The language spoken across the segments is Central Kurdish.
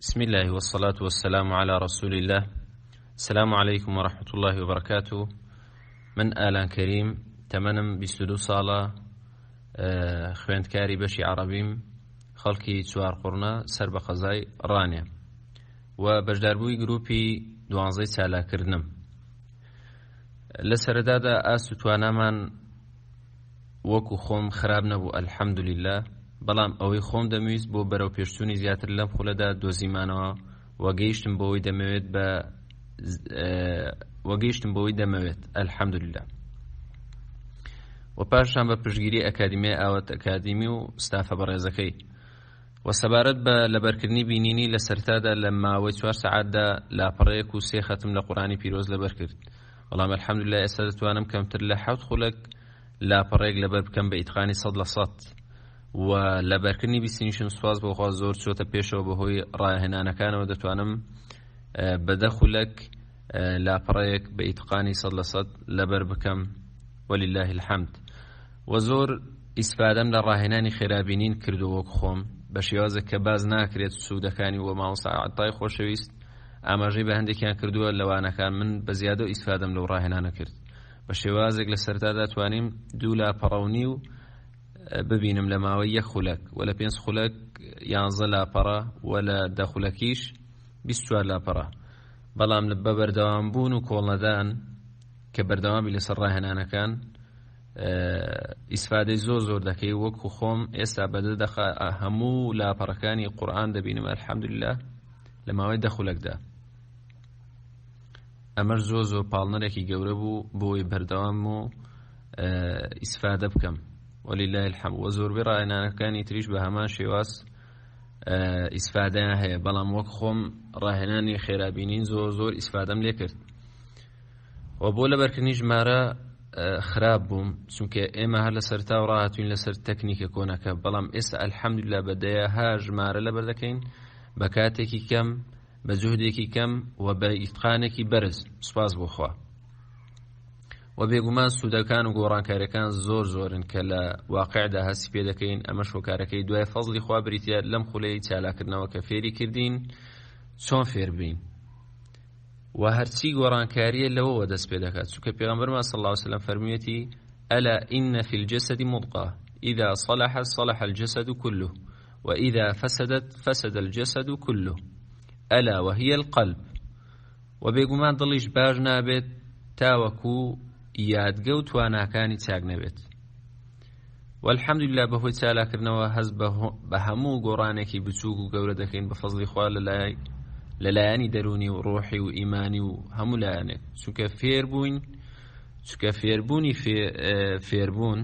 بسم اللە والصلاة والسلام علی رسول اللە السلام علیکم ورحمة اللە وبرکاته من ئالان کەریم تەمەنم 22 ساڵە خوێندکاری بەشی عەڕەبیم خەڵکی چوارقوڕنە سەر بە قەزای ڕانیە و بەشداربووی گروپی دوانزەی چالاککردنم لە سەرەتادا ئاست و توانامان وەکو خۆم خراپ نەبوو الحمدللە بەڵام ئەوەی خۆم دەمویست بۆ بەرەو پێشچوونی زیاتر لەم خولەدا دۆزیمانەوە و گەیشتم بەوەی دەمەوێت بە و گەیشتم بەوەی دەمەوێت الحمدللە و پاشان بە پشتگیری ئەکادیمیای ئاوات ئەکادیمی و ستافە بەڕێزەکەی و سەبارەت بە لەبەرکردنی بینینی لە سەرتادا لە ماوەی چوار سەعاتدا لاپەڕەیەک و سێ خەتم لە قورئانی پیرۆز لەبەر کرد بەڵام الحمدللە ئێستا دەتوانم کەمتر لە حەوت خولەک لاپەڕەیەک لەبەر بکەم بە ئیتقانی 100% و لەبەرکردنی بیستنیشم سوپاس بۆ خوا زۆر چۆتە پێشەوە بەهۆی ڕاهێنانەکانەوە دەتوانم بە دە خولەک لاپەڕەیەک بە ئیتقانی 100% لەبەر بکەم ولله الحمد و زۆر ئیسفادەم لە ڕاهێنانی خێرابینین کردو وەک خۆم بە شێوازێک کە باز ناکرێت سوودەکانی و مامۆستا عەتای خۆشەویست ئاماژەی بە هەندێکیان کردووە لە وانەکان من بە زیادە ئیسفادەم لەو ڕاهێنانە کرد بە شێوازێک لە سەرتادا توانیم دوو لاپەڕە و نیو ببینم لە ماوەی یەک خولەک و لە پێنج خولەک یانزە لاپەڕە و لە دە خولەکیش 24 لاپەڕە بەڵام بە بەردەوام بوون و کۆڵنەدان کە بەردەوامی لەسەر ڕاهێنانەکان ئیسفادەی زۆر زۆر دەکەی وەکو خۆم ئێستا بە دە دەقە هەموو لاپەڕەکانی قورئان دەبینم الحمدلله لە ماوەی دە خولەکدا ئەمەش زۆر زۆر پاڵنەرێکی گەورە بوو بۆی بەردەوام و ئیسفادە بکەم ولله الحمد وە زۆربەی ڕاهێنانەکانی تریش بە هەمان شێواز ئیسفادەیان هەیە بەڵام وەک خۆم ڕاهێنانی خێرابینین زۆر زۆر ئیسفادەم لێ کرد و بۆ لەبەرکردنی ژمارە خراپ بووم چونکە ئێمە هەر لە سەرتا و ڕاهاتوین لەسەر تەکنیکە کۆنەکە بەڵام ئێستا الحمدلله بە دەیەها ژمارە لەبەر دەکەین بە کاتێکی کەم بە جوهدێکی کەم و بە ئیتقانێکی بەرز سوپاس بۆ خوا و بێگومان سوودەکان و گۆڕانکاریەکان زۆر زۆرن کە لە واقعدا هەستی پێ دەکەین ئەمەش هۆکارەکەی دوای فەزڵی خوا بریتە لەم خولەی چالاکردنەوە کە فێری کردین چۆن فێربین و هەرچی گۆڕانکاریە لەوەوە دەست پێ دەکات چونکە پێغەمبەرمان صلی الله علیه وسلم فەرموویەتی ألا إن في الجسد مضغة إذا صلحت صلح الجسد كله وإذا فسدت فسد الجسد كله ألا وهي القلب و بێگومان دڵیش باش نابێت تاوەکو یادگە و تواناکانی چاک نەبێت والحمدلله بەهۆی چالاکردنەوە هەست بە هەموو گۆڕانێکی بچووک و گەورە دەکەین بە فەزڵی خوا لەلای لەلایەنی دەروونی و ڕۆحی و ئیمانی و هەموو لایەنێک چونکە فێربووین چونکە فێربوونی فێربوون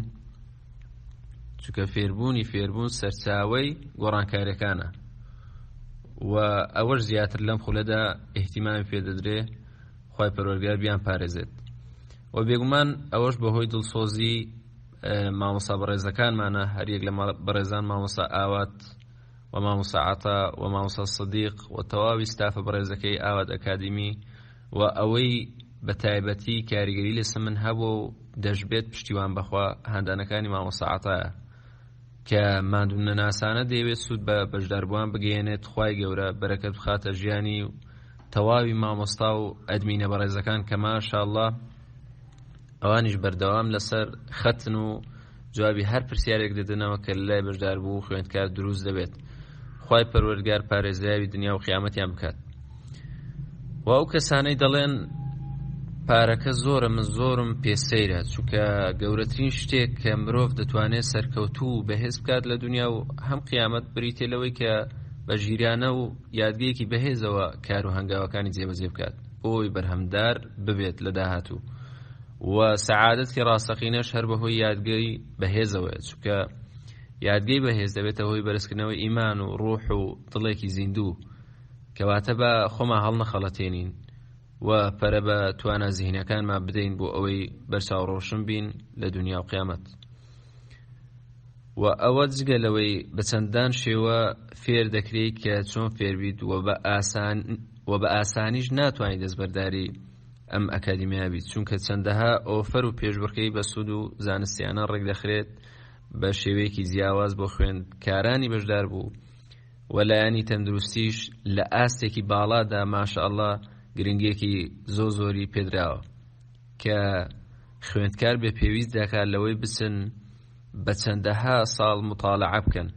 چونکە فێربوونی فێربوون سەرچاوەی گۆڕانکاریەکانە و ئەوەش زیاتر لەم خولەدا ئیهتیمامی پێدەدرێ خوای پەروەردگار بیان پارێزێت و بێگومان ئەوەش بەهۆی دڵسۆزی مامۆستا بەڕێزەکانمانە هەریەک لە بەڕێزان مامۆستا ئاوات و مامۆستا عەتا و مامۆستا سدیق و تەواوی ستافە بەڕێزەکەی ئاوات ئەکادیمی و ئەوەی بە تایبەتی کاریگەری لەسەر من هەبوو و دەشبێت پشتیوان بەخوا هاندانەکانی مامۆستا عەتایە کە ماندوو نەناسانە دەیەوێت سوود بە بەشداربووان بگەیەنێت خوای گەورە بەرەکەت بخاتە ژیانی و تەواوی مامۆستا و ئەدمینە بەڕێزەکان کە ماشاءاللە ئەوانیش بەردەوام لەسەر خەتن و جوابی هەر پرسیارێک دەدەنەوە کە لەلای بەشداربوو و خوێندکار دروست دەبێت خوای پەروەردگار پارێزراوی دنیا و قیامەتیان بکات و ئەو کەسانەی دەڵێن پارەکە زۆرە من زۆرم پێ سەیرە چونکە گەورەترین شتێک کە مرۆڤ دەتوانێت سەرکەوتوو و بەهێز بکات لە دنیا و هەم قیامەت بریتێ لەوەی کە بە ژیرانە و یادگەیەکی بەهێزەوە کار و هەنگاوەکانی جێبەجێ بکات بۆی بەرهەمدار ببێت لە داهاتوو و سەعادەتی ڕاستەقینەش هەر بەهۆی یادگەی بەهێزەوەیە چونکە یادگەی بەهێز دەبێتە هۆی بەرزکردنەوەی ئیمان و ڕوح و دڵێکی زیندوو کەواتە با خۆمان هەڵنەخەڵەتێنین و پەرە بە توانا زیهنەکانمان بدەین بۆ ئەوەی بەرچاو ڕۆشن بین لە دنیا و قیامەت و ئەوە جگە لەوەی بە چەندان شێوە فێر دەکرێت کە چۆن فێربیت و بە ئاسان و بە ئاسانیش ناتوانانی دەستبەرداری ئەم ئەکادیمیا بیت چونکە چەندەها ئۆفەر و پێشبڕکێی بەسوود و زانستیانە ڕێکدەخرێت بە شێوەیەکی جیاواز بۆ خوێندکارانی بەشداربوو. و لایەنی تەندروستیش لە ئاستێکی باڵادا ماشاءاللە گرنگیەکی زۆ زۆری پێدراوە کە خوێندکار بێ پێویست دەکات لەوەی بچن بە چەندەها ساڵ مطالعە بکەن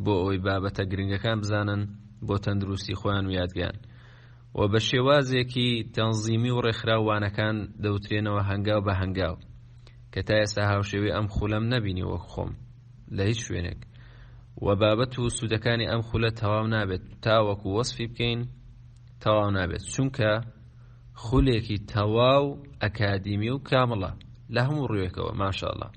بۆ ئەوەی بابەتە گرنگەکان بزانن بۆ تەندروستی خۆیان و یادگەیان و بە شێوازێکی تەنزیمی و ڕێکخراو وانەکان دەوترێنەوە هەنگاو بە هەنگاو کە تا ئێستا هاوشێوەی ئەم خولەم نەبینی وەک خۆم لە هیچ شوێنێک و بابەت و سوودەکانی ئەم خولە تەواو نابێت تاوەکو وەسفی بکەین تەواو نابێت چونکە خولێکی تەواو ئەکادیمی و کامڵە لە هەموو ڕوویەکەوە ماشاءاللە.